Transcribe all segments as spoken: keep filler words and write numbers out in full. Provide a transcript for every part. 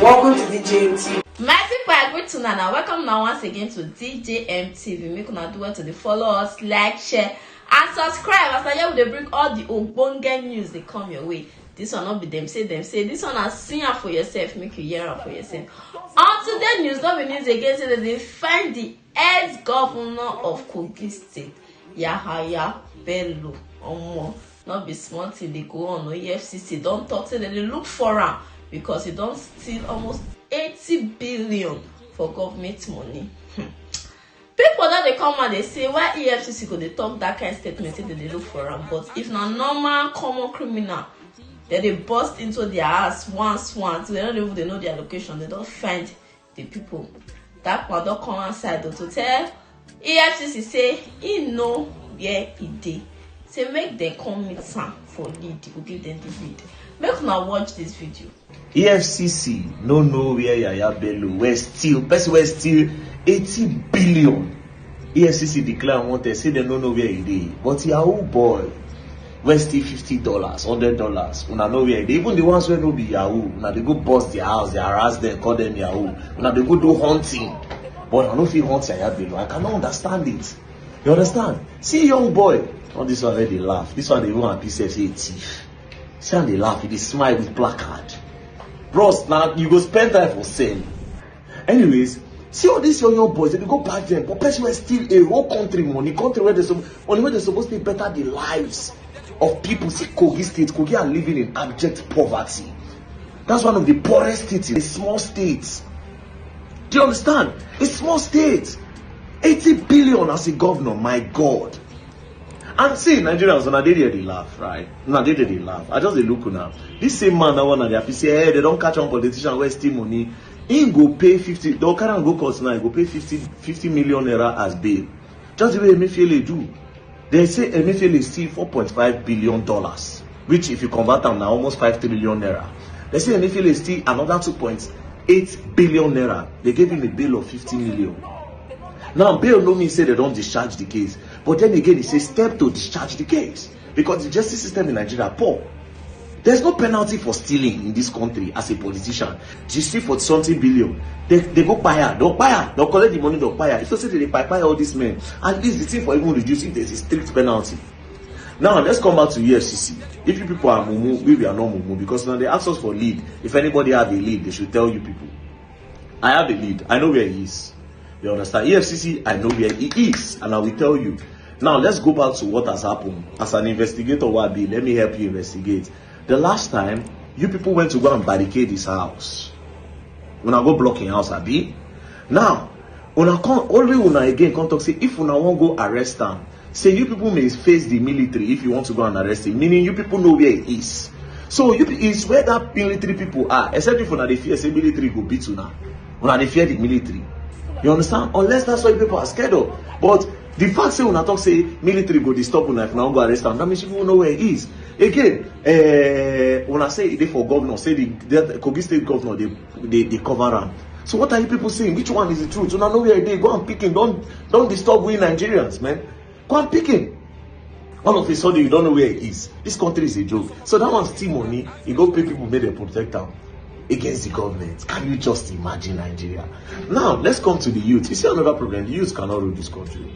Welcome to D J M T V. My people, I greet una now. Welcome now once again to D J M T V. Make una do well to dey follow us, like, share, and subscribe. As I hear we dey bring all the ogbonge news dey come your way. This one no be dem say dem say. This one na see am for yourself, make you hear am for yourself. On today news, no be news again say dem dey find the ex-governor of Kogi State, Yahaya Bello. Omo, no be small thing dey go on. O, E F C C don talk say dem dey look for am because e don steal almost eighty billion for government money. Hmm. People don dey come out dey say, why E F C C go dey talk that kind statement say dem dey look for am? But if na normal common criminal, dem dey burst into their house once once, dem no even dey know their location, dem don find the people. That one don come outside o to tell E F C C say he know where he dey. Say make dem come meet am for lead, he go give dem the lead. Make una watch this video. E F C C no know where Yahaya Bello wey steal, person wey steal eighty billion. E F C C declare wanted, say dem no know where he dey. But Yahoo boy wey steal fifty dollars, hundred dollars, una know where he dey. Even the ones wey no be Yahoo, una dey go burst their house, dey harass dem, call dem Yahoo. Una dey go do hunting. But I no fit hunt Yahaya Bello. I cannot understand it. You understand? See young boy. All this one wey dey laugh. This one dey even happy sef say he thief. See am dey laugh, he dey smile with placard. Bros, na you go spend time for cell. Anyways, see all these young young boys, dem dey go back dem, but person wey steal a whole country money, country wey dey sup-, money wey dey suppose take better the lives of people. See Kogi State, Kogi are living in abject poverty. That's one of the poorest states in a small state. Do you understand? A small state. Eighty billion as a governor, my God. And see, Nigerians, una dey there dey laugh, right? Una dey there dey laugh. I just dey look una. This same man, that one, na dey happy say, hey, dem don catch one politician wey steal money. He go pay fifty, dem carry am go court now, he go pay fifty, fifty million naira as bail. Just the way Emefiele do. Dem say Emefiele steal four point five billion dollars, which if you convert am na almost five trillion naira. Dem say Emefiele steal another two point eight billion naira. Dem give him a bail of fifty million. Now, bail no mean say dem don discharge the case, but then again, it's a step to discharge the case because the justice system in Nigeria poor. There's no penalty for stealing in this country as a politician. You steal for something billion, dem go kpai am, dem kpai am, dem collect the money, dem kpai am. If you say dem dey kpai kpai all these men, at least the thing for even reduce if there's a strict penalty. Now, let's come back to E F C C. If you people are mumu, we, we are not mumu because now dem ask us for lead. If anybody have a lead, dem should tell you people. I have a lead. I know where he is. You understand? E F C C, I know where he is, and I will tell you. Now, let's go back to what has happened. As an investigator, Wabi, let me help you investigate. The last time, you people went to go and barricade his house. Una go block him house, abi? Now, una come, only una again come talk say if una wan go arrest am, say you people may face the military if you want to go and arrest him, meaning you people know where he is. So you, it's where that military people are, except if una dey fear say military go beat una. Una dey fear the military. You understand? Unless that's why people are scared of. But the fact say una talk say military go disturb una if una wan go arrest am, that means people know where he is. Again, eh, una say e dey for governor, say the, the Kogi State governor dey, dey, dey cover am. So what are you people saying? Which one is the truth? Una know where e dey. Go and pick him. Don't, don't disturb we Nigerians, man. Go and pick him. All of a sudden, you don't know where he is. This country is a joke. So that one steal money, he go pay people make dem protect am against the government. Can you just imagine Nigeria? Now, let's come to the youth. You see another problem. The youth cannot rule this country.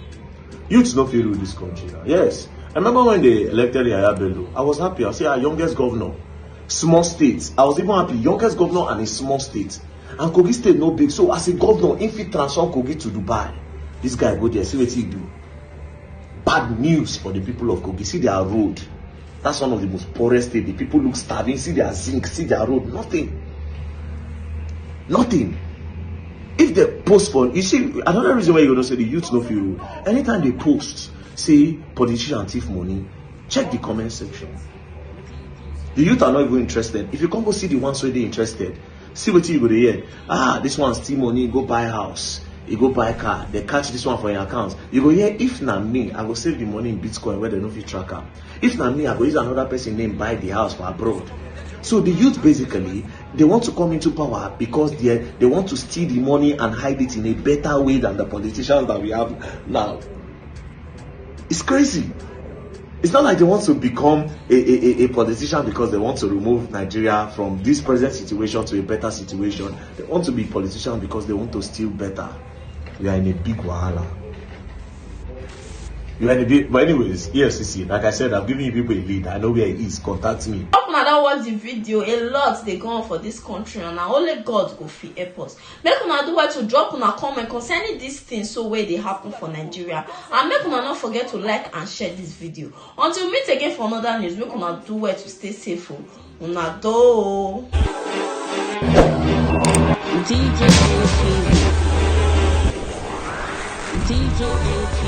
Youth no fit rule this country now. Yes. I remember when they elected Yahaya Bello. I was happy. I say our youngest governor, small state. I was even happy. Youngest governor and a small state. And Kogi State no big. So as a governor, if he transfer Kogi to Dubai, this guy go there, see wetin he do. Bad news for the people of Kogi. See their road. That's one of the most poorest states. The people look starving. See their zinc, see their road. Nothing. Nothing. If dem post for, you see, another reason why you know say the youth no fit rule. Anytime dem post say politician thief money, check the comment section. The youth are not even interested. If you come go see the ones wey dey interested, see wetin you go dey hear. Ah, this one steal money, go buy house, he go buy car, dem catch this one for him account. You go hear, if na me, I go save the money in Bitcoin where dem no fit track am. If na me, I go use another person name buy the house for abroad. So the youth, basically, they want to come into power because they, they want to steal the money and hide it in a better way than the politicians that we have now. It's crazy. It's not like they want to become a, a, a, a politician because they want to remove Nigeria from this present situation to a better situation. They want to be politicians because they want to steal better. We are in a big wahala. You are in a big, but anyways, E F C C, like I said, I'm giving you people a lead. I know where it is. Contact me. Hope una don watch the video. A lot dey go on for this country, and na only God go fit help us. Make una do well to drop una comment concerning this thing so wey dey happen for Nigeria, and make una no forget to like and share this video. Until we meet again for another news, make una do well to stay safe o. Una do o. D J A P B. D J A P B.